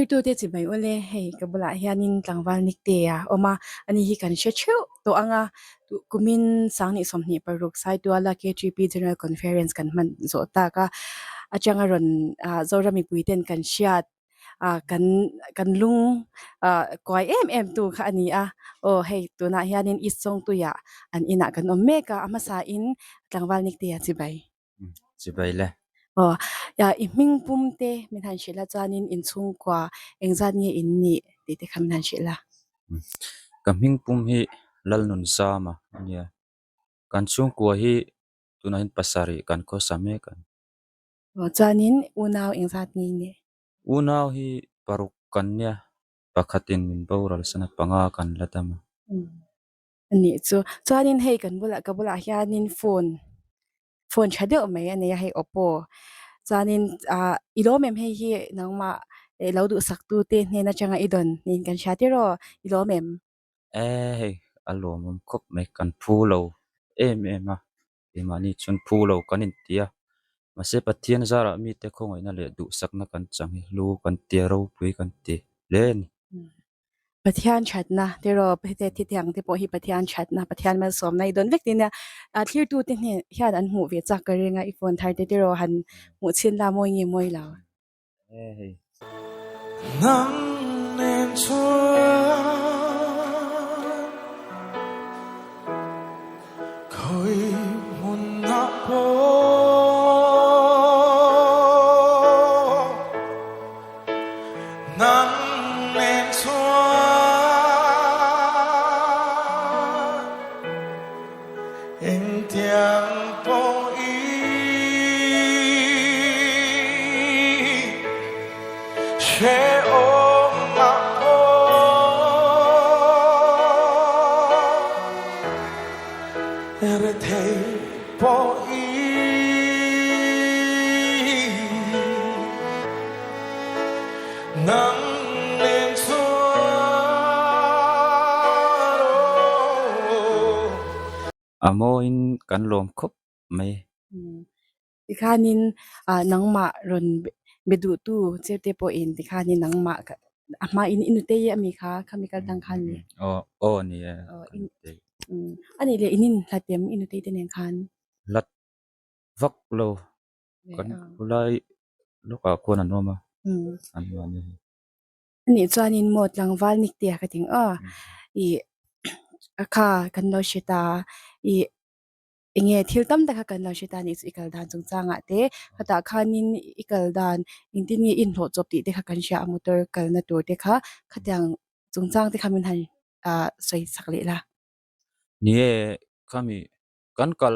Thiltute chi mai ule, hei ka bulah hianin tlangval Niktea a awm a, ani hi kan hre theuh tawh ang a, kumin Sanghnih 26 Saituala KTP General Conference kan hman zawh tak a, atanga rawn Zoram mipui ten kan hriat kan kan lung kuai em em tu kha a ni a, aw hei tunah hianin East Chawngtuiah an inah kan awm mek a, a hmasain tlangval Niktea chi bai. Chibai le. Aw, i hming pum te min han hrilh a chuanin inchhungkua engzat nge in nih tih te kha min han hrilh a. Ka hming pum hi Lalnunzama a nia. Kan chhungkua hi tunah hian pasarih kan khawsa mek a ni. Aw, chuanin unau engzat nge in nih? Unau hi paruk kan nia, pakhatin min boral san a, panga kan la dam a. A nih chu. Chuanin hei kan bulah ka bulah hianin phone phone tha deuh mai a nei a hei oppo. Chuanin ah i lawm em hei hi nangmah eh lo duhsak tu te hnen atanga i dawn niin kan hria tir aw i lawm em? E hei a lawmawm khawp mai kan phu lo em em a keimahni chuan phu lo kan inti a mahse Pathian zarah mite khawngaihna leh duhsakna kan chang hi hlu kan ti a ropui kan ti hle a ni. Pathian thatna te rawh hete thitiang te pawh hi Pathian thatna Pathian malsawmna i dawn vek tiin nia ah thlirtu te hnen hian an hmuh ve chak ka ring a i phone thar te te rawh han hmuh chhin la mawi nge mawi lo. E hei. Nang nen chuan khawi hmunah pawh. Nang nen chuan engtiang pawh i hrehawm ah pawh rethei pawh i Nang nen chuan aw. A mawiin kan lawm khawp mai. Tikhanin nangmah rawn be duhtu che te pawhin tikhanin nangmah a hmain i nutei ami kha khami kal tang khan ni. Aw aw ni e ka nutei. A nih leh in inhlat em i nutei te nen khan? Hlat vak lo. Kan khulai lawkah khuan an awm a, an mahni hi. Anih chuanin maw tlangval Niktea ka ting aw, ih a kha kan lo hre ta, ih eng nge thil tam tak kha kan lo hre ta anih chu i kal dan chungchangah te, khatah khanin i kal dan engtin nge i inhlawh chawp tih te kha kan hria a motor kalna tur te kha khatiang chungchang te kha min han ah sawi sak leh la. Ni e, khami kan kal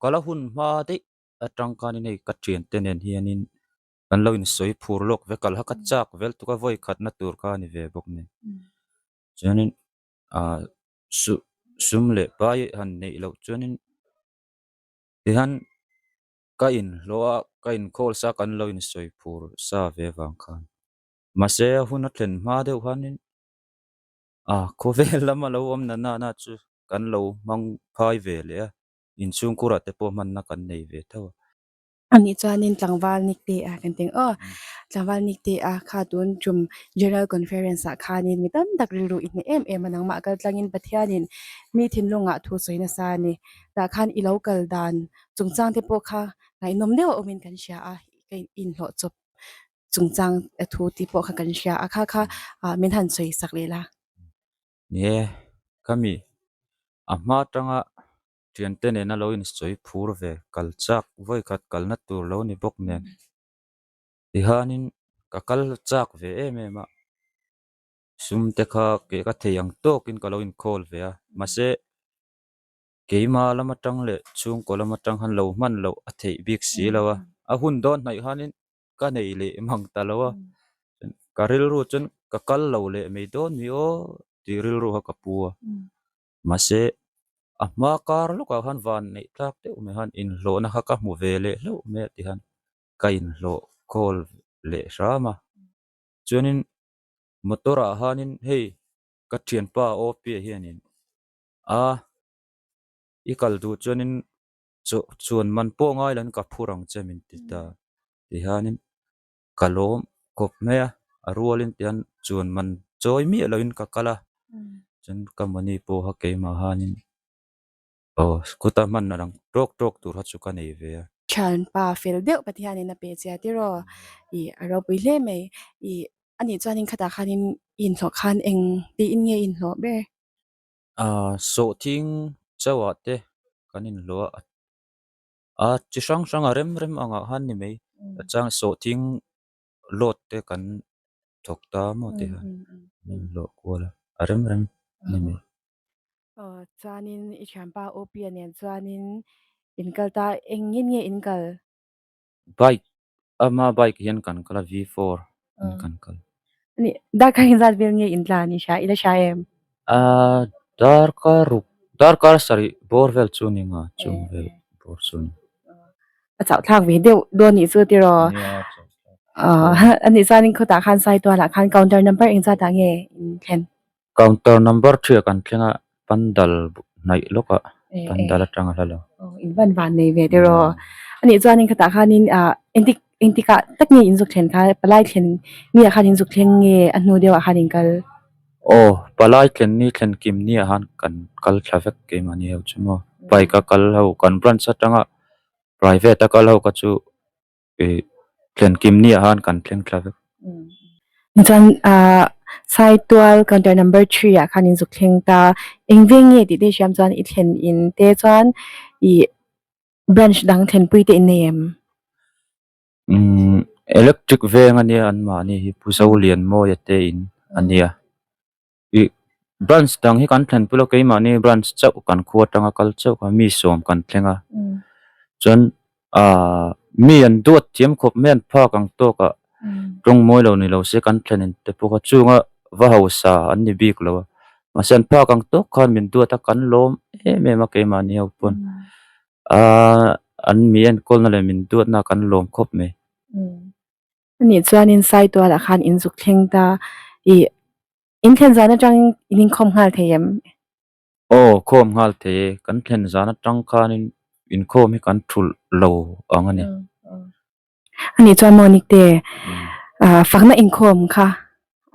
kal a hun hma daih atang khanin hei ka thiante nen hianin kan lo insawi phur lawk vek a, ka chak vel tuk a vawi khatna tur kha a ni ve bawk nen chuanin ah su sum leh pai han neih loh chuanin tihian ka inhlawh a ka inkhawl sa kan lo insawi phur sa ve vang khan mahse a hun a thlen hma deuh khanin ah khawvel lama lo awm na nana chu kan lo hmang phai ve leh a. Inchhungkurah te pawh hmanna kan nei ve tho a. Anih chuanin tlangval Nikte a kan teng aw. Tlangval Nikte a kha tun tum General Conference ah khanin mi tam tak rilru i hneh em em a nangmah kal tlangin Pathianin mi thinlungah thu sawi nasa a ni. Tah khan i lo kal dan chungchang te pawh kha ngaihnawm deuh a awmin kan hria a, ka inhlawh chawp chungchang thu tih pawh kha kan hria a, kha kha min han sawi sak leh la. Ni e, khami a hma atanga thiante nena lo insawi phur ve kal chak vawi khat kalna tur lo ni bawk nen tihianin ka kal chak ve em em a, sum te kha keh ka thei ang tawkin ka lo inkhawl ve a, mahse keima lam atang leh chhungkaw lam atang khan lo hman loh a theih bik si lo a, a hun dawn hnaih khanin ka nei leh mang ta lo a, ka rilru chuan ka kal lo leh mai dawn ni aw tih rilru kha ka pu a, mahse a hma kar lawkah khan van neih tlak deuh mai khan inhlawhna kha ka hmu ve leh hlauh mai a tihian ka inhlawh khawl leh hram a, chuanin motor ah khanin hei ka thianpa OP hianin a i kal duh chuanin chu chuan man pawh ngai lo in ka phur ang che min ti ta tihianin ka lawm khawp mai a. A rualin tihian chuan man chawi miah loin ka kal a, chuan ka money pawh kha keimah hanin aw scooter hman a lang tawk tawk tur kha chu ka nei ve a. Thianpa fel deuh Pathianin a pe che a tiraw? Ih a ropui hle mai. Ih anih chuanin khatah khanin i inhlawh khan eng tiin nge i inhlawh ber? Aaa sawhthing chauhah te kan inhlawh a, a chi hrang hrang a rem rem angah khan ni mai. A chang sawhthing load te kan thawk ta maw tih kha an inhlawh kual a, a rem rem ni mai. Aw chuanin i thianpa OP-a nen chuanin in kal ta engin nge in kal? Bike ama bike hian kan kal a V4 in kan kal. Ani darkar engzat vel nge in tlan i hria i la hria em? Aaa darkar ruk darkar sarih bawr vel chu ni nga chung vel bawr chu ni. A chauh thlak ve deuh dawn nih chu tiraw? Nia a chauh thlak. Aw ani chuanin khawtah khan Saitualah khan counter number engzat ah nge in thlen? Counter number ṭhiah kan thleng a, pandal hnaih lawk ah, pandal atang a hla lo. Aw, in van van nei ve tiraw. Anih chuanin khatah khanin ah engtik engtikah tak nge in zuk thlen kha, palai thlen mi ah khan in zuk thleng nge a hnu deuh ah khan in kal? Aw, palai thlen ni thlen kim ni ah khan kan kal thla vek keimahni ho chu maw. Bike a kal ho kan branch atanga private a kal ho kha chu ih thlen kim ni ah khan kan thleng thla vek. Chuan ah Saitual counter number three ah khan in zuk thleng ta eng veng nge tih te i hriam chuan i thlen in te chuan ih branch dang thlenpui te in nei em? Umm electric veng ania anmahni hi Pu Zolianmawia te in ania. Ih branch dang hi kan thlen pawh keimahni branch chauh kan khua atanga kal chauh kha mi sawm kan thleng a chuan ahh mi an duat thiam khawp mai an phak ang tawk ah tawng mawi lo ni lo se kan thlen in te pawh kha chunga va hausa an ni bik lo a mahse an phak ang tawk khan min duat a kan lawm em em a keimahni ho pawn ahh an mi enkawl na leh min duat na kan lawm khawp mai. Anih chuanin Saitualah khan in zuk thleng ta ih in thlen zan atangin in inkhawm nghal thei em? Aw, khawm nghal thei e. Kan thlen zan atang khanin inkhawm hi kan thulh lo ang a ni. Anih chuan maw Nikte, fakna inkhawm kha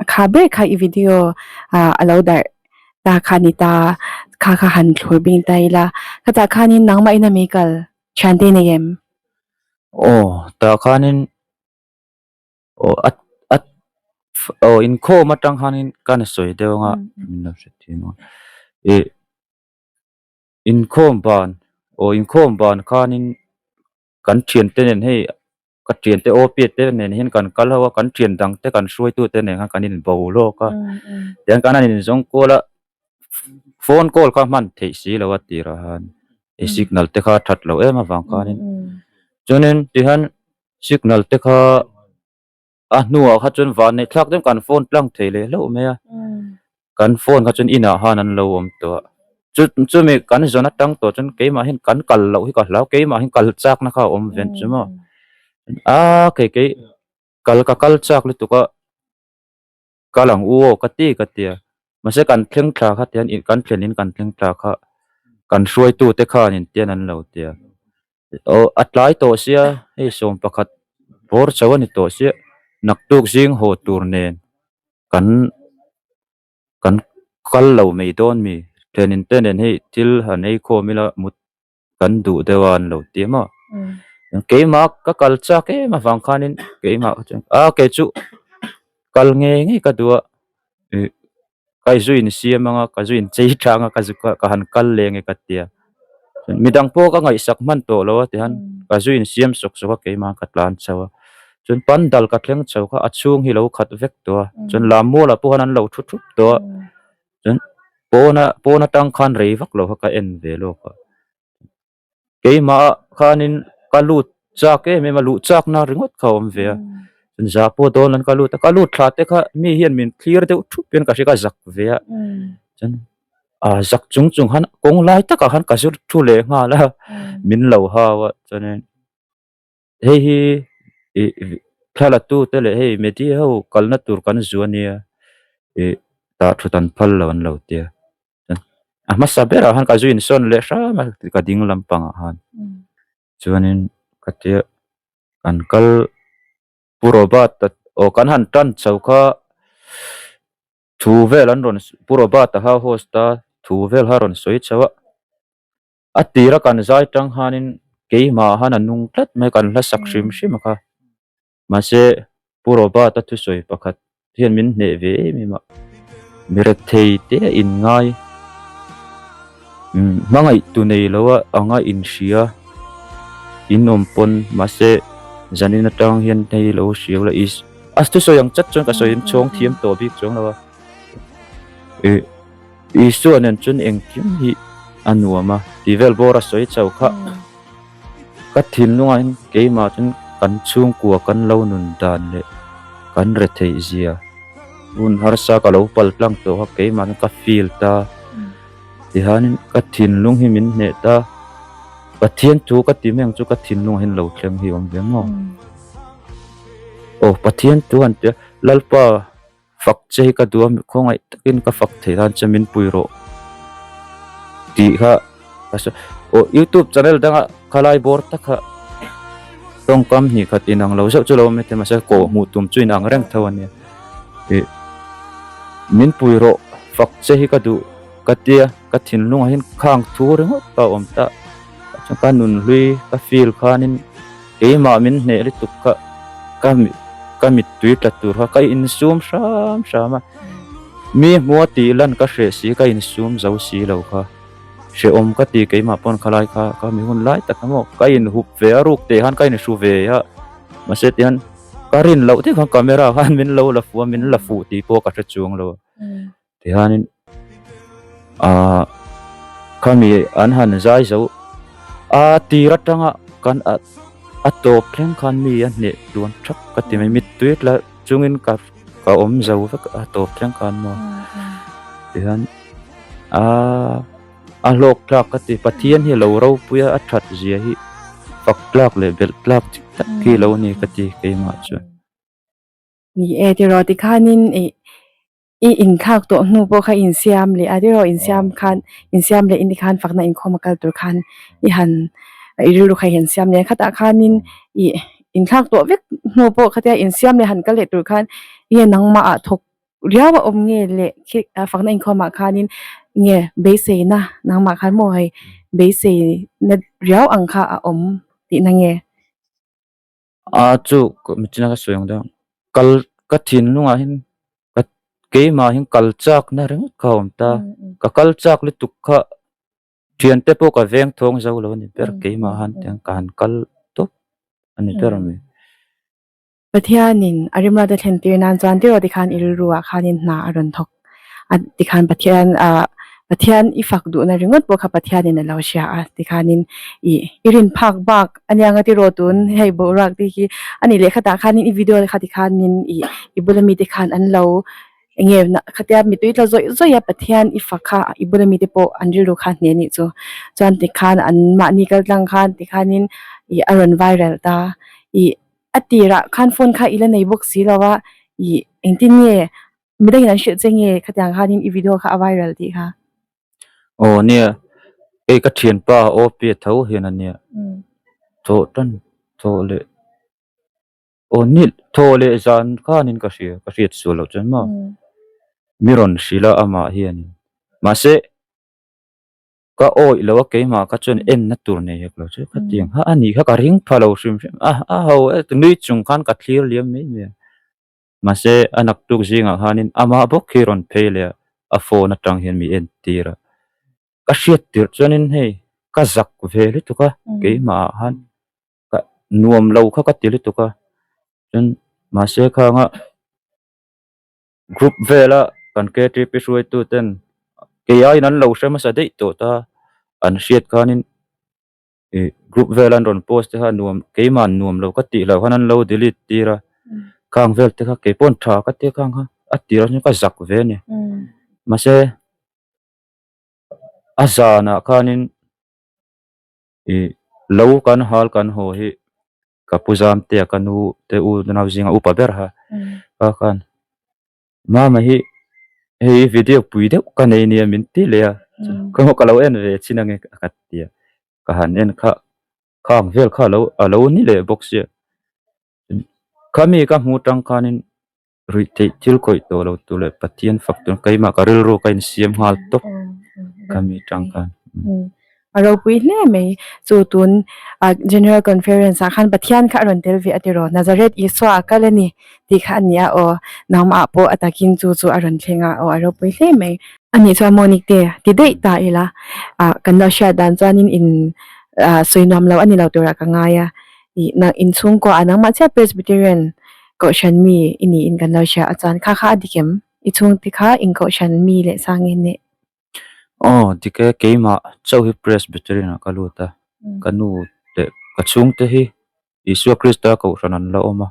a kha ber kha i video a lo darh ta kha ni ta, kha kha han thlur bing ta ila. Khatah khanin nangmah in a mi kal Thiante nei em? Aw, tah khanin aw a a aw inkhawm atang khanin ka na sawi deuh anga min lo hre thin a ih inkhawm ban aw inkhawm ban khanin kan thiante nen hei ka thiante aw piat te nen hian kan kal ho a kan thian dang te kan hruaitu te nen khan kan inbo lawk a tiang kan han inzawng kual a phone call kha hman theih si lo a tirah han i signal te kha that loh em avang khanin chuanin tihian signal te kha a hnuah kha chuan van neih thlak deuh kan phone tlang thei leh hlauh mai a kan phone kha chuan inah khan an lo awm tawh a chu chumi kan zawn atang tawh chuan keimah hian kan kal loh hi ka hlau keimah hian kal chakna kha a awm ve chu maw a kei kei kal ka kal chak lutuk a. Kal ang u aw ka ti ka ti a, mahse kan thleng thla kha tian kan thlen in kan thleng thla kha kan hruaitu te khan in tian an lo ti a, aw a tlai tawh sia hei sawm pakhat bawr chauh a ni tawh sia naktuk zing haw tur nen kan kan kal lo mai dawn mi thlen in te nen hei thil han ei khawm ila mut kan duh deuh a an lo ti maw keimah ka kal chak em avang khanin keimah chuan a kei chu kal ngei ngei ka duh a ih ka zu in siam anga ka zu in chei tha anga ka zu ka han kal leh nge ka tia midang pawh ka ngaihsak hman tawh lo a tihian ka zu in siam sawk sawk a keimah ka tlan chho a chuan pandal ka thleng chho kha a chhung hi lo khat vek tawh a chuan lam mualah pawh khan an lo thu thup tawh a. Chuan pawna pawn atang khan rei vak lo kha ka en ve lawk a keimah khanin ka lut chak em em a luh chak na ringawt kha a awm ve a chuan za pawh dawn an ka lut a ka lut thla te kha mi hian min thlir deuh thup hian ka hria ka zak ve a chuan ah zak chung chung khan kawng lai takah khan ka zir thu leh nghal a min lo hau a chuanin hei hi ih thla la tu te leh hei media ho kalna tur kan zu ania ih tah thut an phal lo an lo tia a hmasa berah khan ka zu insawn leh hram a ka ding lampangah khan chuanin ka tia kan kal Pu Robert-a. Aw kan han tan chho kha thu vel an rawn Pu Robert-a kha host a thu vel kha a rawn sawi chho a. A tira kan zai tang khanin keimah han a nung tlat mai kan hla sak hrim hrim a kha. Mahse Pu Robert-a thusawi pakhat hian min hneh ve em em a, mi rethei te a inngai hmangaih tu nei lo a anga inhria in awm pawn mahse zanin atang hian hei lo hriau la is a thusawi ang chat chuan ka sawi chhawng thiam tawh bik chuang lo a ih Isua nen chuan engkim hi a nuam a tih vel bawr a sawi chau kha. Ka thinlungah hian keimah chuan kan chhungkua kan lo nun dan leh kan retheih zia hun harsa ka lo pal tlang tawh kha keimah chuan ka feel ta tihianin ka thinlung hi min hneh ta Pathian thu ka ti mai ang chu ka thinlungah hian lo thleng hi a awm ve maw aw Pathian thu han tia Lalpa Fak che hi ka duh a, khawngaih takin ka fak theih nan che min pui rawh tih kha ka sawi. Aw youtube channel danga khalai bawr tak kha tawngkam hnih khat inang lo zeuh chu lo awm maithei mahse kawh hmuh tum chu inang reng tho a nia. Ih min pui rawh fak che hi ka duh ka tia ka thinlungah hian khang thu ringawt ka awm ta chuan ka nunhlui ka feel khanin. Keimah min hneh lutuk kha ka ka mittui tla tur kha ka insum hram hram a, mi hmua tih lan ka hreh si ka insum zo si lo kha hrehawm ka ti keimah pawn khalai kha ka mi hun lai tak emaw ka inhup ve a ruk teh khan ka inhru ve a mahse tihian ka rin loh deuh khan camera khan min lo la fuh a min la fuh tih pawh ka hre chuang lo Tihianin aah khami an han zai zo a tir atanga kan a a tawp thleng khan mi a hneh tluan thak ka ti mai mittui tla chungin ka ka awm zo vek a tawp thleng khan maw tihian aaa a hlawk tlak ka ti Pathian hi lo ropui a a that zia hi fak tlak leh belh tlak chi tak hi lo ni ka ti keimah chuan. Ni e tiraw tikhanin ih I inthlak tawh hnu pawh kha insiam leh a tiraw insiam khan insiam leh in tikhan fakna inkhawm a kal tur khan i han i rilru kha i han siam leh a khatah khanin ih inthlak tawh vek hnu pawh khatia insiam leh han kal leh tur khan nge nangmah ah thawk riau a awm nge leh khi fakna inkhawm ah khanin nge beiseina nangmah khan maw hei beiseina riau ang kha a awm tihna nge. A chu michina ka sawi ang deuh kal ka thinlungah hian ka keimah hian kal chak na ringawt kha a awm ta ka kal chak lutuk kha thiante pawh ka veng thawng zo lo a ni ber keimah han tiang ka han kal tawp a ni ber mai. Pathianin a rimruat a thlen tir nan chuan tiraw tikhan i rilruah khanin hna a rawn thawk a tikhan Pathian ah Pathian i fak duhna ringawt pawh kha Pathianin a lo hria a tikhanin ih i rin phak bak aniang a tiraw tun hei boruak te hi a nih leh khatah khanin i video kha tikhanin ih i bula mite khan an lo eng nge khatia mittui tla zawih zawih a Pathian i fak kha i bula mite pawh an rilru kha hneh anih chu chuan tikhan an mahni kal tlang khan tikhanin ih a rawn viral ta ih a tirah khan phone kha i la nei bawk si lo a ih engtin nge Midangin an hrilh che nge khatiang khanin i video kha a viral tih kha? Aw nia, hei ka thianpa OP a tho hian a nia. Thawh tan thawh leh aw ni thawh leh zan khanin ka hria ka hriat sual loh chuan maw mi rawn hrilh a amah hianin mahse Ka awih lo a keimah kha chuan enna tur nei hek lo chu khatiang kha a nih kha ka ring pha lo hrim hrim a a ho e nui chung khan ka thlir liam mai mai a mahse a naktuk zingah khanin amah bawk hi rawn phei leh a a phone atang hian mi en tir a ka hriat tirh chuanin hei ka zak ve lutuk a keimah ah khan ka nuam lo kha ka ti lutuk a chuan mahse khanga. Group vela kan KTP hruaitu ten kei aiin an lo hre hmasa daih tawh ta an hriat khanin ih group vela an rawn post te kha nuam keimah nuam lo ka tih loh khan an lo delete tir a khang vel te kha kei paw'n tha ka tia khang kha a tirah chuan ka zak ve a ni mahse a zanah khanin ih lo kan hal kan haw hi ka pu zam te a ka nu te u nau zinga upa ber ha pa khan mama hi hei video pui deuh ka nei nia min ti leh a ka lo en ve chin ange ka ti a ka han en kha khang vel kha a lo a lo ni leh bawk sia. Khami ka hmu tang khanin ruih theih thil khawih tawh lo tur leh Pathian fak tur keimah ka rilru ka insiam nghal tawp khami tang khan. A ropui hle mai chu tun General Conference ah khan Pathian kha a rawn tel ve a tiraw Nazareth Isua a kal a ni tih kha a ni a aw nangmah pawh a takin chu chu a rawn thleng a aw a ropui hle mai. Anih chuan maw Nikte ti daih ta ila ah kan lo hriat dan chuanin in ah sawi nuam lo a ni lo turah ka ngai a ih nang inchhungkua ah nangmah chiah Presbyterian Kohhran mi i niin kan lo hria a chuan kha kha a dik em? I chhungte kha in kohhran mi leh sang nge nih? Aw dik e, keimah chauh hi Presbyterian ah ka lut a, ka nu leh ka chhungte hi Isua Krista kohhran an la awm a.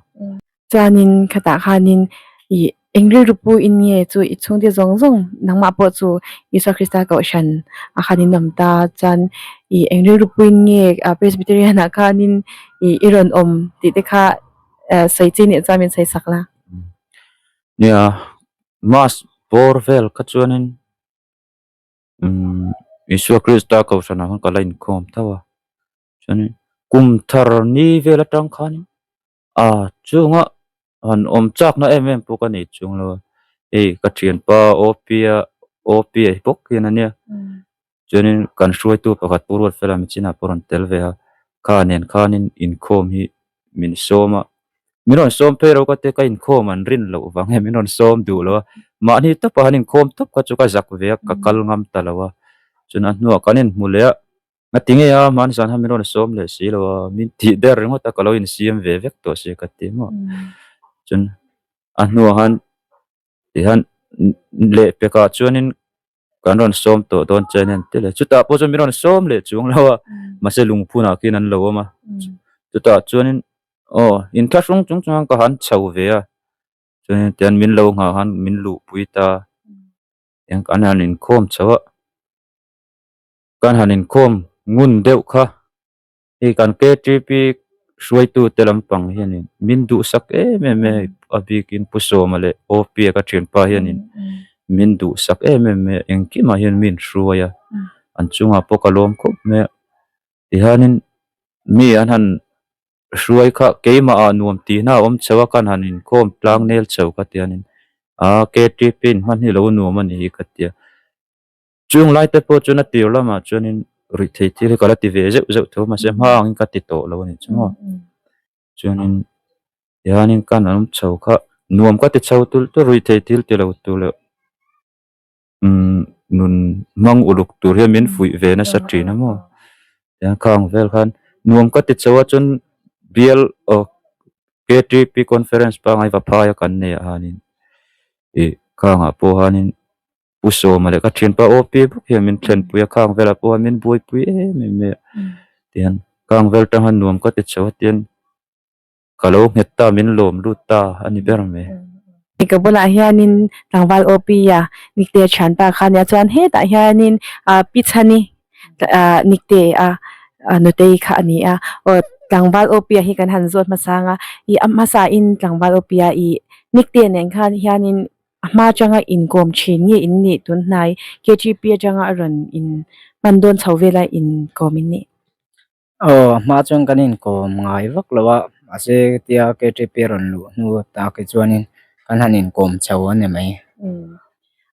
Chuanin khatah khanin i eng rilru pu in nge chu i chhungte zawng zawng nangmah pawh chu Isua Krista kohhran ah khan in awm ta chuan i eng rilru pu in nge Presbyterian ah khanin i i rawn awm tih te kha sawi chi nih chuan min sawi sak la. Nia, Mass bawr vel kha chuanin umm Isua Krista kohhranah khan ka la inkhawm tho a, chuanin kum thar ni vel atang khanin a chunga han awm chakna em em pawh ka nei chung lo a, hei ka thianpa Opia Opia hi bawk hian a nia chuanin kan hruaitu pakhat Pu Ruatfela Michinah pawh a rawn tel ve a, kha nen khanin inkhawm hi min sawm a, min rawn sawm phei lo ka tia ka inkhawm an rin loh vang nge min rawn sawm duh lo a, mahni tawpah han inkhawm tawp kha chu ka zak ve a, ka kal ngam ta lo a, chuan a hnuah kan inhmu leh a, ngati nge a hmani zan khan min rawn sawm leh si lo a, min tih der ringawt a ka lo insiam ve vek tawh si ka ti maw, chuan a hnuah khan tihian lehpekah chuanin kan rawn sawm tawh dawn che nen te leh chutah pawh chuan min rawn sawm leh chuang lo a mahse lungphunah khian an lo awm a chutah chuanin aw inthlahrung chung chuan ka han chho ve a chuanin tian min lo nghah khan min luhpui ta eng kan han inkhawm chho a kan han inkhawm ngun deuh kha. Hei kan KTP hruaitu te lampang hianin min duhsak em em e a bikin Pu Sawma leh OP a ka thianpa hianin min duhsak em em e engkimah hian min hruai a an chungah pawh ka lawm khawp mai a tihianin mi an han hruai kha keimah ah nuam tihna a awm chho a kan han inkhawm tlang nel chho ka tihianin aa KTP in hman hi lo nuam a ni hi ka tia. Chung lai te pawh chuan a tir lamah chuanin ruih theih thil hi ka la ti ve zeuh zeuh tho mahse hma angin ka ti tawh lo a nih chu maw. Chuanin tihianin ka an awm chho kha nuam ka ti chho tulh tulh ruih theih thil ti lo tur leh umm nun hmang uluk tur hian min fuih ve nasa thin a maw. Tihian khang vel khan nuam ka ti chho a chuan bial aw K_T_P conference pangngai va phai a kan nei ah hianin ih khangah pawh hianin. Pu Sawma leh ka thianpa OP bawk hian min thlenpui a, khang velah pawh hian min buaipui em em mai a, tihian khang vel atang hian nuam ka ti chho a tihian ka lo nghet ta min lawm lut ta a ni ber mai. Ka bulah hianin tlangval OP a Nikte thianpa kha nia chuan hetah hianin Pi Chhani Nikte a nutei kha a ni a, aw tlangval OP a hi kan han zawt hmasang a, ih a hmasain tlangval OP a ih Nikte nen khan hianin A hma atanga inkawm thin nge in nih tun hnai KTP atanga a rawn in hman dawn chho vela inkawm in nih? Aw, a hma chuan kan inkawm ngai vak lo a, mahse tia KTP a rawn luh hnu tak hi chuanin kan han inkawm chho a ni mai.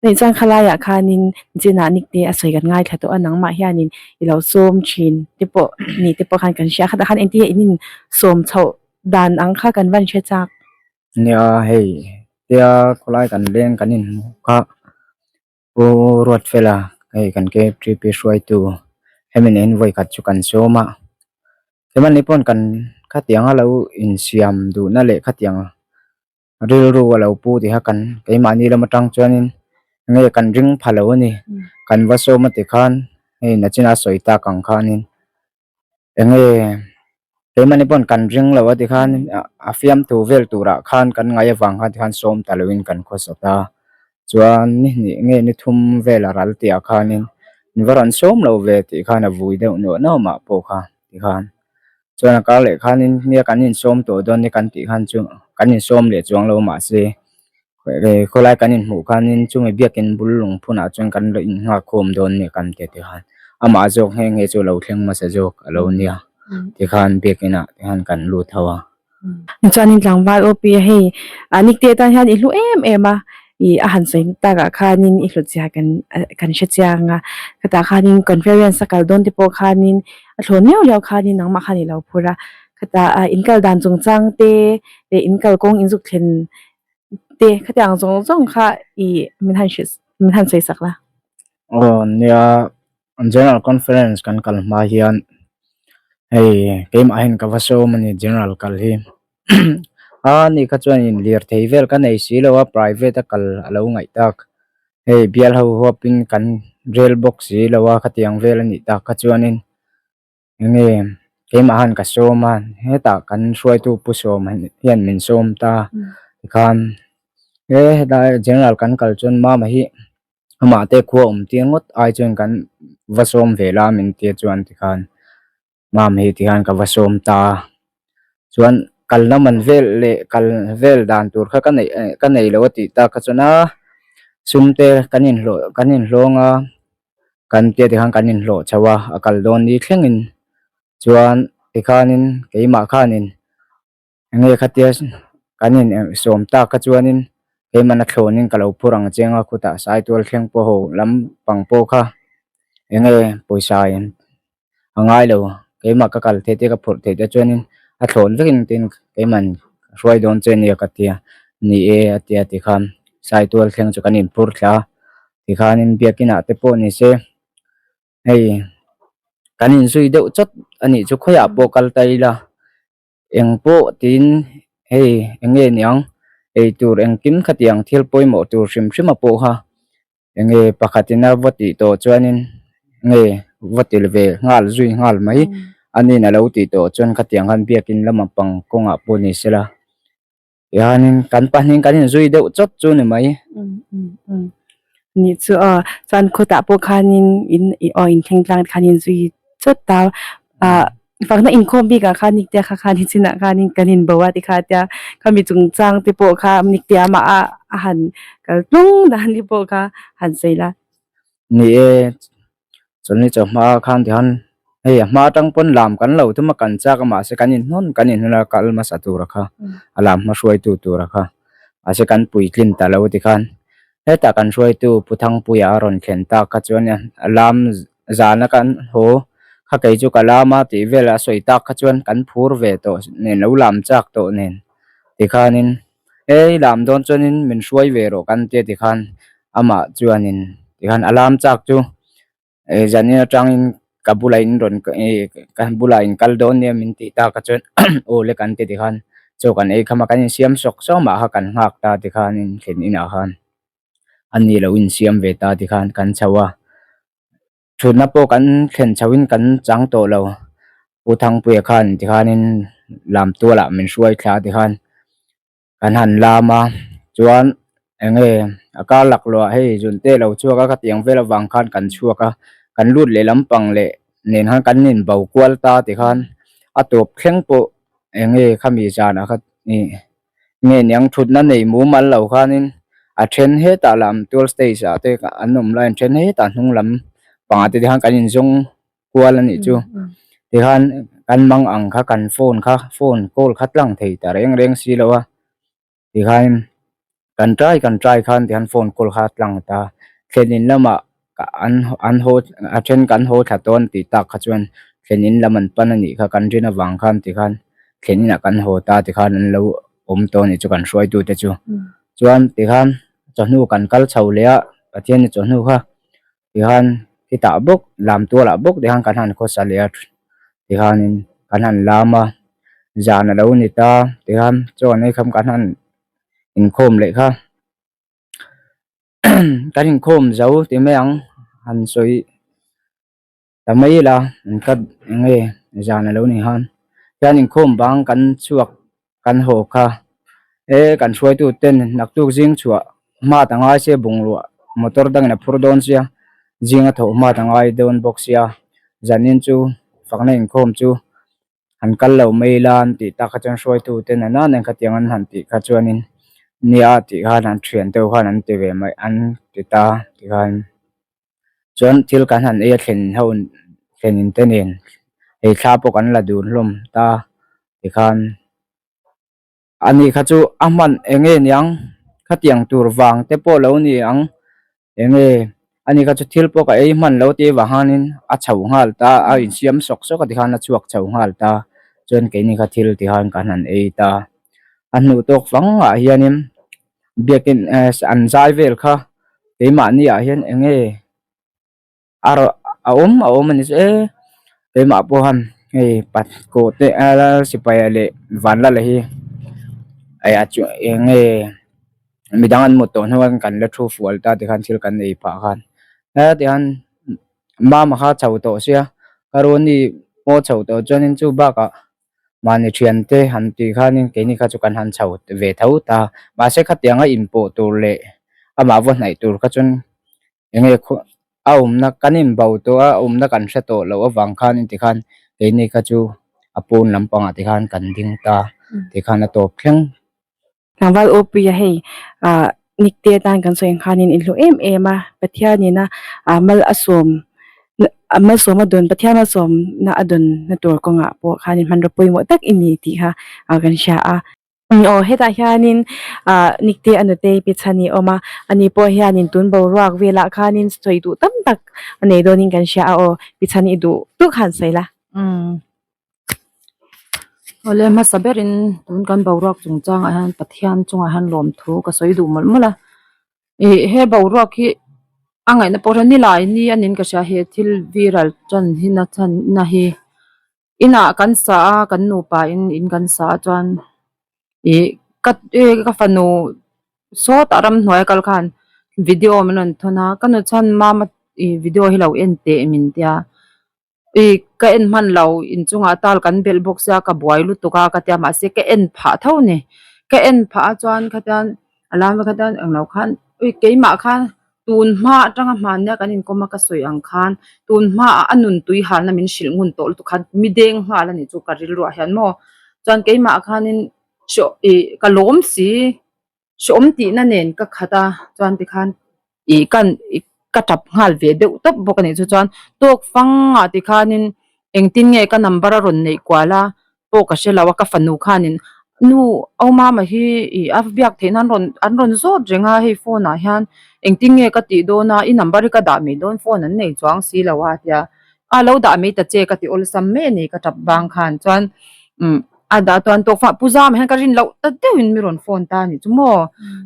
Nih chuan khalaiah khanin Chinah Nikte a sawi kan ngaithla tawh a, nangmah hianin i lo sawm thin te pawh ni te pawh khan kan hria khatah khan engtin nge in insawm chhoh dan ang kha kan van hre chak. Nia hei tia khawlai kan leng kan inhmuh kha Pu Ruatfela hei kan K_T_P hruaitu hemi nen vawi khat chu kan sawm a hemani pawn kan khatiang a lo insiam duhna leh khatiang rilru a lo pu tih kha kan keimahni lam atang chuanin nge kan ring pha lo a ni kan va sawm a tikhan hei nachina sawi tak ang khanin. Enge keimahni pawn kan ring lo a tikhan a fiamthu vel turah khan kan ngaih avang khan tikhan sawm ta loin kan khawsat a chuan ni hnih nge ni thum vel a ral tih ah khanin min va rawn sawm lo ve tih khan a vui deuh nuah nuah mah pawh kha tikhan chuan a kar leh khanin nia kan insawm tawh dawn ni kan tih khan chu kan insawm leh chuang lo mahse khawlai kan inhmuh khanin chumi biakin bul lungphunah chuan kan la innghak khawm dawn nia kan ti tikhan amah zawk nghe nghe chu a lo thleng hmasa zawk a lo nia tikhan biakinah te hian kan lut ho a. Chuanin tlangval aw pi a hei ah nikte atan hian i hlu em em a ih a han sawi takah khanin i hlut zia kan kan hre chiang a khatah khanin conference a kal dawn te pawh khanin a thlawn miau liau khanin nangmah khan i lo phur a khatah ah in kal dan chung chang te leh in kalkawng in zuk thlen te khatiang zawng zawng kha ih min han hrilh min han sawi sak la. Aw nia General Conference kan kal hma hian hei keimah hian ka va sawm a ni General kal hi a ni kha chuan in lir thei vel ka nei si lo a private a kal a lo ngaih tak hei bial ho huapin kan rel bawk si lo a khatiang vel a nih tak kha chuanin. Enge keimah han ka sawm a hetah kan hruaitu pu sawm hian min sawm ta tikhan he hetlai general kan kal chuan mama hi amah te khua awm tir ngawt ai chuan kan va sawm ve la min tia chuan tikhan mama hi tikhan ka va sawm ta chuan kalna man vel leh kal vel dan tur kha ka neih ka nei lo a tih tak kha chuan a sum te kan inhlawh kan inhlawng a. Kan tia tikhan kan inhlawh chho a, a kal dawn ni thlengin chuan tikhanin keimah khanin enge khatia kan in sawm tak kha chuanin keimahna thlawnin ka lo phur ang chiang a khutah saitual thleng pawh ho lampang pawh kha enge pawisa in a ngai lo keimah ka kal theih te ka phurh theih te chuanin a thlawn vekin tin keimahn ka hruai dawn che nia ka tia ni e a tia tikhan saitual thleng chu kan inphur thla a. Tikhanin biakinah te pawh ni se hei kan inzui deuh chawt a nih chu khawiah pawh kal ta ila eng pawh tiin hei eng nge niang eitur engkim khatiang thil pawimawh tur hrim hrim a pawh kha eng nge pakhatin a va tih tawh chuanin nge va til ve nghal zui nghal mai a nin a lo tih tawh chuan khatiang khan biakin lama pang kawngah pawh ni sela. Tihianin kan pahnih kan inzui deuh chawt chu ni mai. Nih chu aw, chuan khawtah pawh khanin in aw inthleng tlang te khan inzui chawt ta ah fakna inkhawm bikah khan niktea kha khan chinah khanin kan inbo a tikha tia khami chungchang te pawh kha niktea mah a a han kal tlung dan te pawh kha han sawi la. Ni e, Chawlhni chawhma khan tihian hei a hma atang pawn lam kan lo thum a kan chak a mahse kan inhnawn kan inhnawn a kal hmasa tura kha a lam hma hruaitu tura kha mahse kan puitlin ta lo tikhan hetah kan hruaitu Pu Thangpuia a rawn thlen tak kha chuan a lam zana kan haw kha kei chu ka lam a tih vel a sawi tak kha chuan kan phur ve tawh nen lo lam chak tawh nen tikhanin hei lam dawn chuanin min hruai ve rawh kan tia tikhan amah chuanin tikhan a lam chak chu eh zanin atangin ka bulah in rawn eh ka bulah in kal dawn nia min tih tak a chuan aw le kan ti tikhan chaw kan ei kham a kan insiam sawk sawk mah kha kan nghak ta tikhanin thlen inah khan ani lo insiam ve ta tikhan kan chho a. Thutna pawh kan thlen chhoin kan chang tawh lo. Pu Thangpuia khan tikhanin lam tualah min hruai thla tikhan kan han lam a, chuan eng nge a kar laklawh hei zunte lo chhuak a khatiang vel avang khan kan chhuak a, kan lut leh lampang leh nen khan kan inbo kual ta tikhan a tawp thleng pawh eng nge khami zanah kha ih nge niang thutna nei mumal lo khanin a then hetah lam tual stage ah te an awm lai an then hetah hnung lam pangah te khan kan inzawng kual a nih chu tikhan kan mang ang kha kan phone kha phone call kha tlang thei ta reng reng si lo a tikhan kan try kan try khan tikhan phone call kha tlang ta thlen in lamah an an haw a then kan haw thla tawn tih tak kha chuan thlen in lam an pan a nih kha kan rin avang khan tikhan thlen inah kan haw ta tikhan an lo awm tawh a nih chu kan hruaitu te chu chuan tikhan chawhnu kan kal chho leh a Pathian ni chawhnu kha tikhan khitah bawk lam tualah bawk tikhan kan han khawsa leh a tikhanin kan han lam a zan a lo ni ta tikhan chaw an ei kham kan han inkhawm leh kha. Kan inkhawm zo ti mai ang han sawi ta mai ila an ka eng nge zan a lo ni han hian inkhawm bang kan chhuak kan haw kha e kan hruaitu ten naktuk zing chhuah hmat a ngai sia bungrua motor dangin a phur dawn sia zinga thawh hmat a ngai dawn bawk sia zanin chu fakna inkhawm chu. Han kal lo mai ila an tih tak kha chuan hruaitu te nana nen khatiang an han tih kha chuanin nia tih khan an thian deuh khan an ti ve mai an ti ta tikhan chuan thil kan han ei a thlen ho thlen in te nen hei thla pawh kan la dun hlawm ta tikhan. Ani kha chu a hman eng nge niang khatiang tur vang te pawh lo ni ang eng nge ani kha chu thil pawh ka ei hman lo tih avang hianin a chho nghal ta a insiam sawk sawk a tikhan a chhuak chho nghal ta chuan keini kha thil tikhan kan han ei ta a hnuh tawk fangah hianin biakin eh an zai vel kha keimahni ah hian eng nge. A rawh a awm a awm a ni chu e keimah pawh han hei pat kawh te a sipai leh vanlala hi eh a chu eng nge midang an mut tawh hnuah kan la thu fual ta tikhan thil kan ei phah khan heti hian mama kha chho tawh sia ka runi pawh chho tawh chuanin chu bakah mahni thiante han tih khanin keini kha chu kan han chho ve tho ta mahse khatianga inpawh tur leh amah va hnaih tur kha chuan. Enge khaw a awmna kan inbo tawh a a awmna kan hre tawh loh avang khan tikhan keini kha chu a pawn lampangah tikhan kan ding ta tikhan a tawp thleng. Tlangval Awpuia hei ah Nikte atan kan sawi ang khanin in hlu em em a Pathianina ah mal a sawm a malsawm a dawn Pathian malsawmna a dawn na tur kawngah pawh khanin hmanraw pawimawh tak i ni tih kha ah kan hria a. Aw hetah hianin ah Nikte a nutei pi chhan i awm a ani pawh hianin tun boruak velah khanin sawi duh tam tak a nei dawnin kan hria a aw pi chhan i duh tuk han sawi la. Umm awle hmasa berin tun kan boruak chungchangah hian Pathian chungah hian lawmthu ka sawi duh mawlh mawlh a ih he boruak hi a ngaihna pawh hian nilai ni a niin ka hria he thil viral tan hi na chhan na hi. Inah kan sa a kan nupa in in kan sa a chuan ih ka ka fanu sawtah ramhnuai a kal khan video min rawn thawn a ka nu chuan mama ih video hi lo en teh min tia ih ka en hman lo inchungah tal kan belh bawk sia ka buai lutuk a ka tia mahse ka en phah tho a ni ka en phah a chuan khatian a lam vek a englo khan ui keimah khan Tun hma atanga hmannia kan inkawm a ka sawi ang khan tun hmaah a nun tui halna min hrilh ngun tawh lutuk khan mi deng nghal a nih chu ka rilruah hian maw. Chuan keimah khanin hriawh ih ka lawm si hriawm tihna nen ka khat a chuan tikhan ih kan ih ka tap nghal ve deuh tawp bawk a nih chu chuan tawk fangah tikhanin engtin nge ka number a rawn neih kual a pawh ka hre lo a ka fanu khanin nu au mama hi ih a biak theih nan rawn an rawn zawt reng a hei phone ah hian engtin nge ka tih dawn a i number hi ka dah mai dawn phone an nei chuang si lo a tia a lo dah mai ta che ka ti awlsam mai a ni ka tap vang khan chuan umm a dah chuan tawk fah pu zama hian ka rin loh ta deuhin mi rawn phone ta a nih chu maw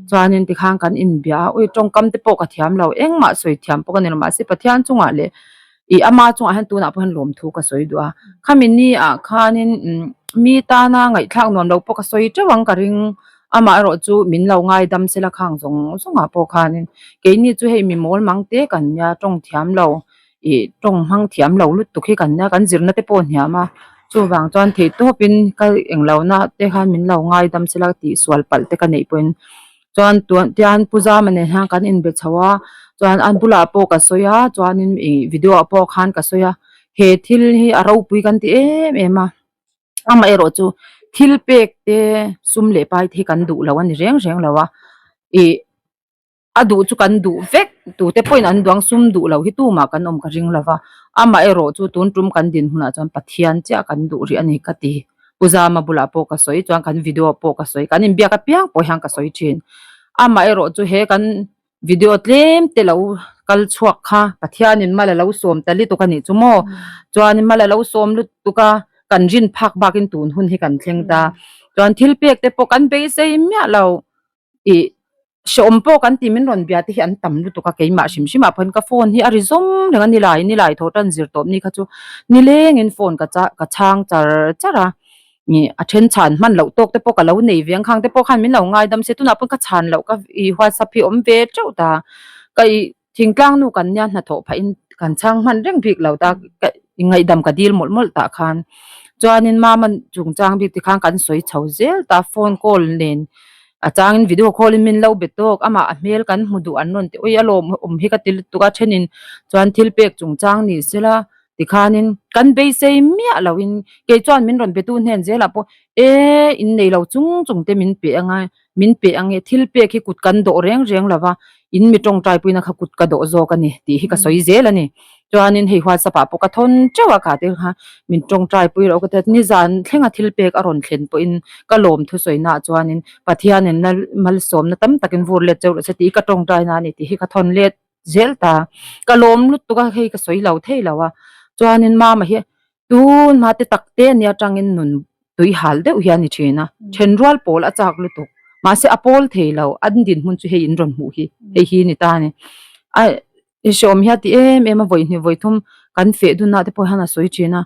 chuanin tikhan kan inbia a ui tawngkam te pawh ka thiam lo engmah sawi thiam pawh ka ni lo mahse Pathian chungah leh Ih ama chungah hian tunah pawh hian lawmthu ka sawi duh a, khami ni ah khanin umm mi tana ngaihthlak nuam lo pawh ka sawi teuh ang ka ring, amah erawh chu min lo ngaidam sela khang zawng zawngah pawh khanin keini chu hei mi mawl mang te kan nia tawng thiam lo ih tawng hmang thiam lo lutuk hi kan nia kan zirna te pawh a hniam a, chuvang chuan theihtawpin ka englo na te khan min lo ngaidam sela tihsual palh te ka neih pawhin. Chuan tuan tian Pu Zama nen hian kan inbe chho a chuan an bulah pawh ka sawi a chuanin ih video ah pawh khan ka sawi a he thil hi a ropui kan ti em em a amaherawh chu thil pek te sum leh pai te hi kan duh lo a ni reng reng lo a ih a duh chu kan duh vek tute pawhin an duang sum duh lo hi tumah kan awm ka ring lo va amaherawh chu tun tum kan dinhmunah chuan Pathian chiah kan duh rih a ni ka ti. Pu Zama bulah pawh ka sawi chuan kan video pawh ka sawi kan inbiak apiang pawh hian ka sawi thin. Amaherawh chu he kan video tlem te lo kal chhuak kha Pathianin mal a lo sawm ta lutuk a nih chu maw. Chuanin mal a lo sawm lutuk a kan rin phak bakin tun hun hi kan thleng ta. Chuan thil pek te pawh kan beisei miah lo ih Hrehawm pawh kan ti min rawn bia te hi an tam lutuk a keimah hrim hrim ah pawhin ka phone hi a ri zawng reng a nilai nilai tho tan zir tawp ni kha chu nilengin phone ka cha ka chhang char char a ih a then chhan hman loh tawk te pawh ka lo nei ve ang khang te pawh khan min lo ngaidam se tunah pawh ka chhan loh ka ih whatsapp hi awm ve teuh ta ka ih thingtlang nu kan nia hnathawh phah in kan chhang hman reng bik lo ta ka ngaihdam ka dil mawlh mawlh tah khan chuanin mama chungchang bik te khan kan sawi chho zel ta phone call nen. A changin video call in min lo be tawk amah a hmel kan hmu duh an rawn ti ui a lawm awm hi ka ti lutuk a thenin chuan thil pek chungchang ni sela tikhanin kan beisei miah loin kei chuan min rawn betu hnen zelah pawh e in nei lo chung chung te min pe anga min pe ange thil pek hi kut kan dawh reng reng lova in mi tawngtai puina kha kut ka dawh zawk a ni tih hi ka sawi zel a ni. Chuanin hei WhatsApp ah pawh ka thawn teuh a kha te kha min tawngtai pui loh ka ti a, nizan thlenga thil pek a rawn thlen pawhin ka lawm thusawi naah chuanin Pathianin lal malsawmna tam takin vur let cheu rawh se tih hi ka tawngtai na a ni tih hi ka thawn let zel ta. Ka lawm lutuk a hei ka sawi lo thei lo a, chuanin mama hi tun hma te tak te ania tangin nun tui hal deuh hi a ni thin a, thenrual pawl a chak lutuk mahse a pawl thei lo an dinhmun chu hei in rawn hmuh hi hei hi ni ta a ni. I hreawm hi a ti em em a, vawi hnih vawi thum kan feh dunah te pawh hian a sawi thin a,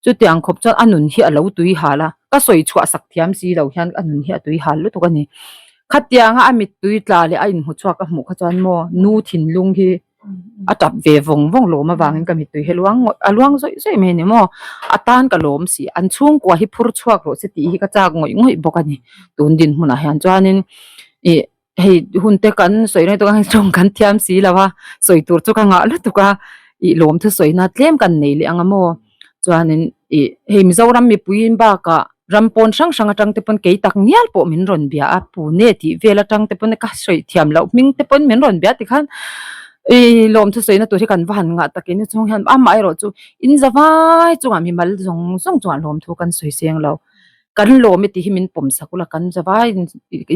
chutiang khawp chuan a nun hi a lo tui hal a, ka sawi chhuah sak thiam si lo hian a nun hi a tui hal lutuk a ni. Khatianga a mittui tla leh a inhmu chhuak ka hmuh kha chuan maw nu thinlung hi a tap ve vawng vawng lawm avangin ka mittui hi a luang ngawih a luang zawih zawih mai a ni maw, a tan ka lawm si, an chhungkua hi phur chhuak rawh se tih hi ka chak ngawih ngawih bawk a ni tun dinhmunah hian chuanin ih. Hei hun te kan sawi reng tawh a tawng kan thiam si lo a sawi tur chu ka ngah lutuk a ih lawm thu sawi na tlem kan nei leh ang a maw chuanin ih hei Mizoram mipui bakah ram pawn hrang hrang atang te pawn kei tak ngial pawh min rawn bia a Pune tih vel atang te pawn ka sawi thiam loh hming te pawn min rawn bia tikhan ih lawm thu sawi na tur hi kan va han ngah takin chhung hian amaherawh chu in za vai chungah mimal zawng zawng chungah lawm thu kan sawi seng lo. Kan lawm i tih hi min pawm sak ula, kan zavaiin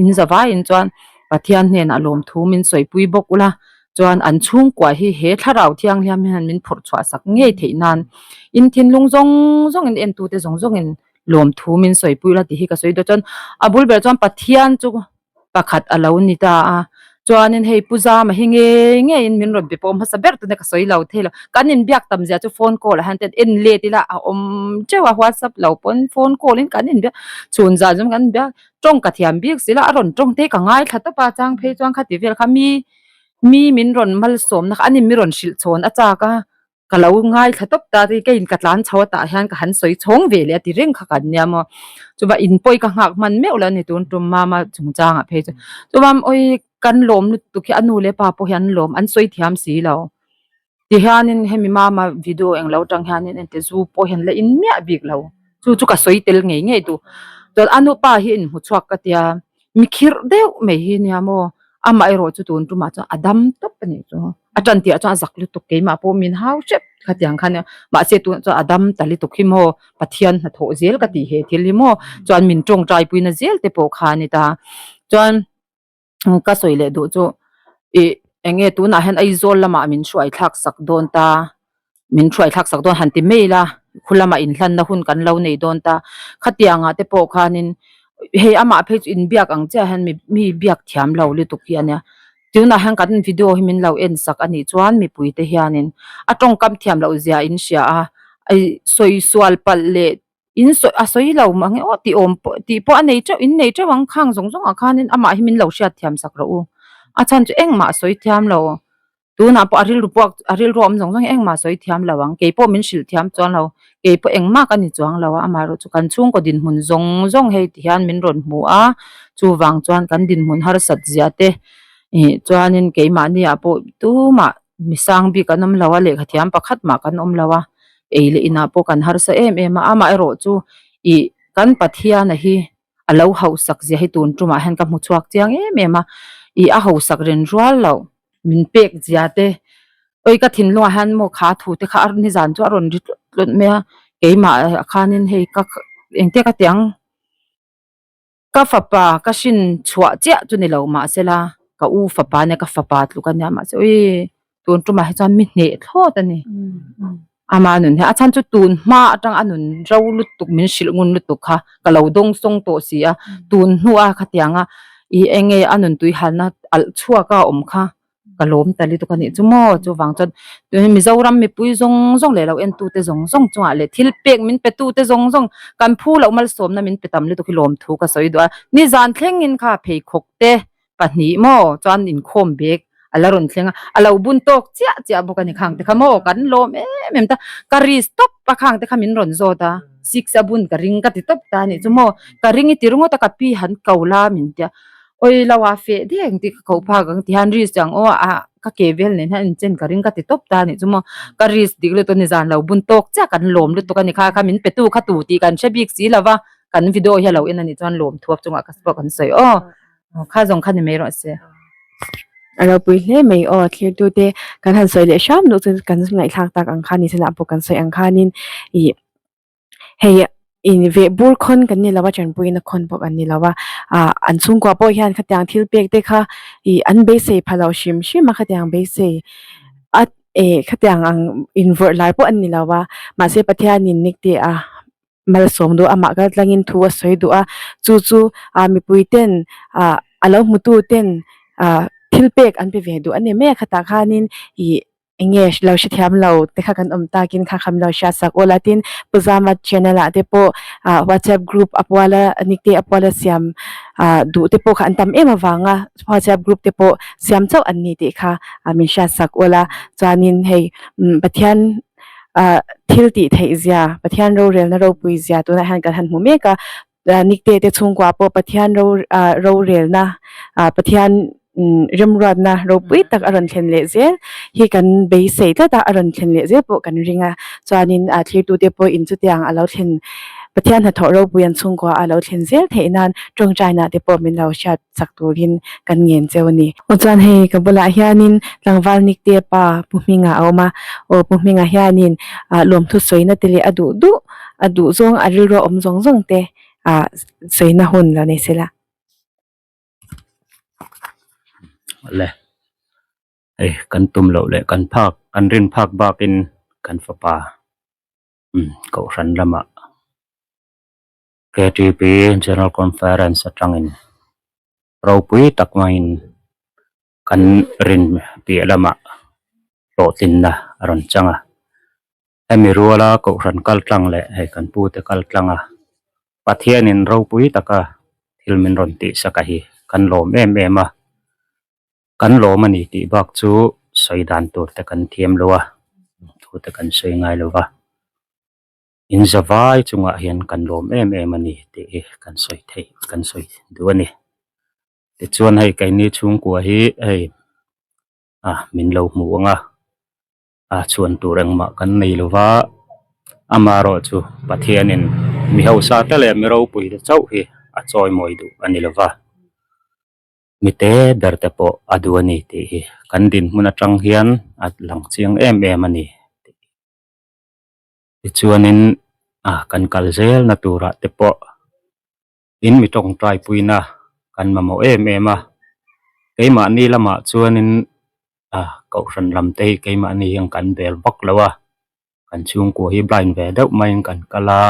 in zavaiin chuan Pathian hnenah lawmthu min sawipui bawk ula, chuan an chhungkua hi he thlarau thianghliam hian min phawrh chhuah sak ngei theih nan in thinlung zawng zawngin entute zawng zawngin lawmthu min sawipui ula tih hi ka sawi dawn. Chuan a bul ber chuan Pathian chu pakhat a lo ni ta a, chuanin hei Pu Zama hi ngei ngeiin min rawn be pawh hmasa ber tuna ka sawi lo thei lo, kan inbiak tam zia chu phone call ah hian ten en let ila a awm teuh a, whatsapp lo pawn phone call in kan inbiak chhun zan zawng kan inbiak tawng ka thiam bik zela a rawn tawng te ka ngaithla tawp a chang phei chuan khati vel kha mi mi min rawn malsawmna kha anin mi rawn hrilh chhawn a chak a. Ka lo ngaithla tawp ta ti ka in ka tlan chho a tah hian ka han sawi chhawng ve leh a ti reng kha kan nia maw. Chuva in pawi ka nghak hman meuh lo a ni tun tum mama chungchang ah phei chu. Chuva awi kan lawm lutuk hi a nu leh pa pawh hi an lawm an sawi thiam si lo. Ti hianin hemi mama video englo tang hianin engti zu pawh hian la in miah bik lo. Chu chu ka sawi tel ngei ngei duh. Chuan a nu pa hi in hmu chhuak ka tia mi khirh deuh mai hi nia maw amah erawh chu tun tumah chuan a dam tawp a nih chu. A tan tihah chuan a zak lutuk keimah pawh min hau hrep khatiang khan mahse tunah chuan a dam ta lutuk hi maw Pathian hnathawh zel ka tih he thil hi maw chuan min tawngtai puina zel te pawh kha a ni ta chuan ka sawi leh duh chu ih eng nge tunah hian Aizawl lamah min hruai thlak sak dawn ta min hruai thlak sak dawn han ti mai ila khu lamah inhlanna hun kan lo nei dawn ta khatiangah te pawh khanin hei amah phei chu inbiak ang chiah hian mi mi biak thiam lo lutuk hi a nia tunah hian kan video hi min lo en sak a nih chuan mipui te hianin a tawngkam thiam loh zia in hria a sawi sual palh leh in sawi a sawi lo mang e aw tih awm pawh tih pawh a nei teuh in nei teuh ang khang zawng zawng ah khanin amah hi min lo hriat thiam sak rawh u a chhan chu engmah a sawi thiam lo tunah pawh a rilru puak a rilru awm zawng zawng hi engmah a sawi thiam lo ang kei pawh min hrilh thiam chuan lo kei pawh engmah ka ni chuang lo a amaherawh chu kan chhungkaw dinhmun zawng zawng hei ti hian min rawn hmu a chuvang chuan kan dinhmun harsat zia te ih chuanin keimahni ah pawh tumah mi sang bik an awm lo a lehkha thiam pakhat mah kan awm lo a ei leh inah pawh kan harsa em em a amaherawh chu ih kan Pathiana hi a lo hausak zia hi tun tumah hian ka hmu chhuak chiang em em a ih a hausak ren rual loh min pek zia te awi ka thinlungah hian maw kha thu te kha a nizan chu a rawn ri tlut tlut mai a keimah ah khanin hei ka engtia ka ti ang. Ka fapa ka hrin chhuah chiah chu ni lo mahsela ka u fapa nia ka fapa tluk a nia mahse ui tun tumah hi chuan mi hneh thlawt a ni ama nun hi a chhan chu tun hma atang a nun ro lutuk min hrilh ngun lutuk kha ka lo dawng sawng tawh si a tun hnuah khatianga ih eng nge a nun tui halna alh chhuak a awm kha. Ka lawm ta lutuk a nih chu maw chuvang chuan Mizoram mipui zawng zawng leh lo en tute zawng zawng chungah leh thil pek min pe tute zawng zawng kan phu loh malsawmna min pe tam lutuk hi lawmthu ka sawi duh a nizan thlengin kha pheikhawk te pahnih maw chuan inkhawm bag a la rawn thleng a a lo bun tawk chiah chiah bawk a ni khang te kha maw kan lawm em em ta ka ri stop a khang te kha min rawn zawt a six a bun ka ring ka ti tawp ta a nih chu maw ka ring i ti ringawt a ka pi han ko la min tia. Awi lo a feh dek ang tih ka koh phak ang ti hian risk ang aw ah ka ke vel nen hian inchen ka ring ka ti tawp ta anih chu maw ka risk dik lutuk a ni zan lo bun tawk chiah kan lawm lutuk a ni kha kha min pe tu kha tu tih kan hre bik si lo va kan video hi a lo en anih chuan lawm thuap chungah ka pawh kan sawi aw kha zawng kha ni mai rawh se. A ropui hle mai aw thlirtute kan han sawi leh hram luh chu kan ngaihthlak tak ang khan ni senah pawh kan sawi ang khanin ih hei in veh bur khawn kan ni lo a tanpuina khawn pawh kan ni lo a ah an chhungkua pawh hian khatiang thil pek te kha ih an beisei pha lo hrim hrim a khatiang beisei a eh khatiang ang invawrh lai pawh an ni lo a mahse Pathianin nikte a. Malsawm duh amah kal tlangin thu a sawi duh a, chu chu ah mipui ten ah a lo hmu tu ten ah thil pek an pe ve duh a ni mai a khatah khanin ih eng nge lo hrethiam lo te kha kan awm takin kha kha min lo hriat sak awl a tin Pu Zama channel ah te pawh ah whatsapp group a puala nikte a puala siam ah duh te pawh kha an tam em avanga whatsapp group te pawh siam chauh an ni tih kha ah min hriat sak awl a chuanin hei Pathian ah thil tih theih zia Pathian rorelna ropui zia tunah hian kan han hmu mek a Nikte te chhungkua pawh Pathian ro ah rorelna ah Pathian remruatna ropui tak a rawn thlen leh zel hi kan beisei tlat a a rawn thlen leh zel pawh kan ring a chuanin ah thlirtute pawh in chutiang a lo thlen Pathian hnathawh ropui an chhungkua a lo thlen zel theih nan tawngtaina te pawh min lo hriat chak turin kan ngen cheu a ni. Aw chuan hei ka bulah hianin tlangval Nikte pa Pu Hminga a awm a, aw Pu Hminga hianin ah lawmthu sawina te leh a duh duh a duh zawng a rilru a awm zawng zawng te ah sawina hun lo nei sela. Le hei kan tum loh leh kan phak kan rin phak bakin kan fapa umm kohhran lamah KTP General Conference atangin ropui tak maiin kan rin piah lamah hlawhtlinna a rawn chang a. Hemi ruala kohhran kal tlang leh hei kan pute kal tlang a, Pathianin ropui taka thil min rawn tihsak a hi kan lawm em em a. Kan lawm a ni tih bak chu sawi dan tur te kan thiam lo a, thu te kan sawi ngai lo va. In zavai chungah hian kan lawm em em a ni tih hi kan sawi theih kan sawi duh a ni. Tichuan hei keini chhungkua hi hei ah min lo hmu ang a, ah chhuan tur engmah kan nei lo va, amaherawh chu Pathianin mi hausa te leh mi ropui te chauh hi a chawimawi duh a ni lo va. Mi te ber te pawh a duh a ni tih hi kan dinhmun atang hian a lang chiang em em a ni tih hi. Tichuanin ah kan kal zel na turah te pawh in mi tawngtai puina kan mamawh em em a, keimahni lamah chuanin ah kohhran lam te hi keimahni hian kan bel vak lo a, kan chhungkua hi blind ve deuh maiin kan kal a.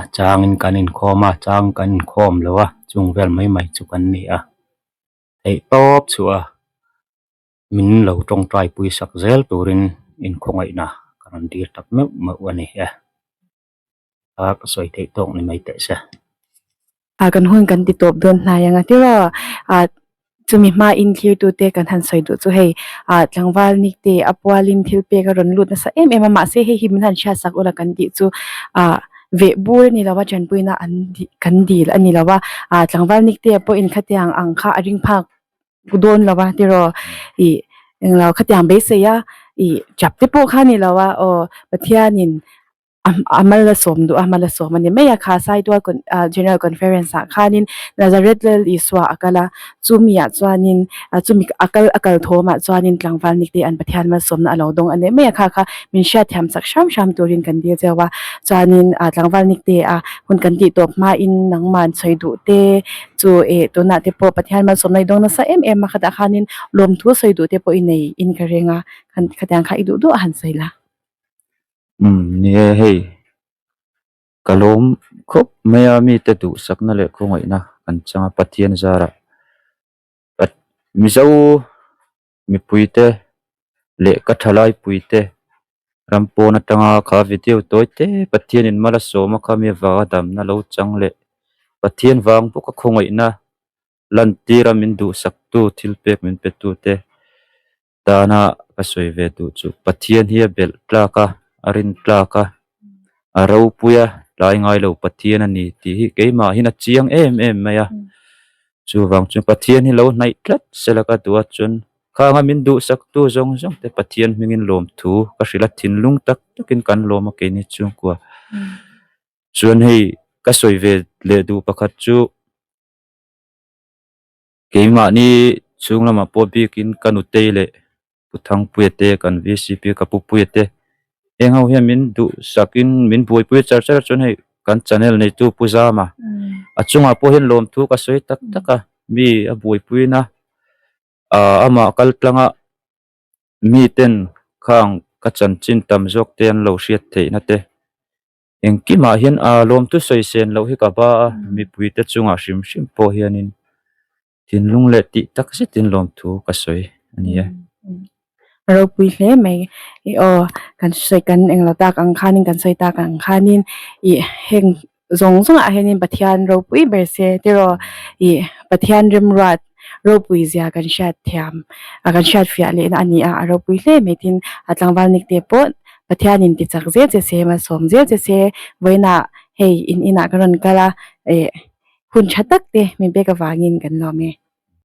A changin kan inkhawm a chang kan inkhawm lo a chung vel mai mai chu kan ni a theih tawp chhuah a min lo tawngtai pui sak zel turin inkhawngaihna ka rawn dir tak meuh meuh a ni e a ka sawi theih tawk ni mai teh se. Ah kan hun kan ti tawp dawn hnai ang a tiraw ah chumi hma in thlir tu te kan han sawi duh chu hei ah tlangval nikte a pualin thil pek a rawn lut nasa em em a mahse hei hi min han hriat sak ula kan tih chu ah veh bur a ni lo a tanpuina an kan dil a ni lo a ah tlangval nikte pawhin khatiang ang kha a ring phak dawn lo a tiraw ih englo khatiang beisei a ih chap te pawh kha a ni lo a aw Pathianin. A mal a sawm duh a, mal a sawm a ni mai a. Kha Saitual General Conference ah khanin Nazareth Lal Isua a kal a, chumi ah chuanin chumi a kal a kal thawm ah chuanin tlangval nikte an Pathian malsawmna a lo dawng a ni mai a. Kha kha min hriatthiam chak hram hram turin kan dil cheu a, chuanin tlangval nikte a hun kan tih tawp hmain nangman sawi duh te chu eh tunah te pawh Pathian malsawmna i dawng nasa em em a, khatah khanin lawmthu sawi duh te pawh i nei in ka ring a, khatiang kha i duh duh a han sawi la. Umm ni e hei ka lawm khawp mai a mite duhsakna leh khawngaihna kan chang a Pathian zarah Mizo mipui te leh ka thalai pui te ram pawn atanga kha video tawi te Pathian in mal a sawm a kha mi avanga damna lo chang leh Pathian vang bawk a khawngaihna lantira min duhsaktu thil pek min pe tu te. Tana ka sawi ve duh chu Pathian hi a belh tlak a, a rin tlak a, a ropui a, tlai ngai lo Pathian a ni tih hi keimah hian a chiang em em mai a. Chuvang chuan Pathian hi lo hnaih tlat sela ka duh a, chuan khanga min duhsaktu zawng zawng te Pathian hmingin lawmthu ka hrilh a, thinlung tak takin kan lawm a keini chhungkua. Chuan hei ka sawi ve leh duh pakhat chu. Keimahni chhung lamah pawh bikin ka nutei leh Pu Thangpuia te kan VCP ka pu Puia te heng ho hian min duhsakin min buaipui char char a chuan hei kan channel neitu Pu Zama a chungah pawh hian lawmthu ka sawi tak tak a mi a buaipuina ah amah kal tlanga miten khang ka chanchin tam zawk te an lo hriat theihna te engkimah hian ah lawmthu sawi sen loh hi ka ba a mipui te chungah hrim hrim pawh hianin. Thinlung leh tih tak zetin lawmthu ka sawi a ni e. Ropui hle mai i aw kan sawi kan englo tak ang khanin kan sawi tak ang khanin ih heng zawng zawng ah hianin Pathian ropui ber se tiraw ih Pathian remruat ropui zia kan hriat thiam a kan hriat fiah leh na a ni a a ropui hle mai tin a tlangval nik te pawh Pathianin ti chak zel che se malsawm zel che se vawiinah hei in inah ka rawn kal a ih. Hun tha tak te min pek avangin kan lawm e.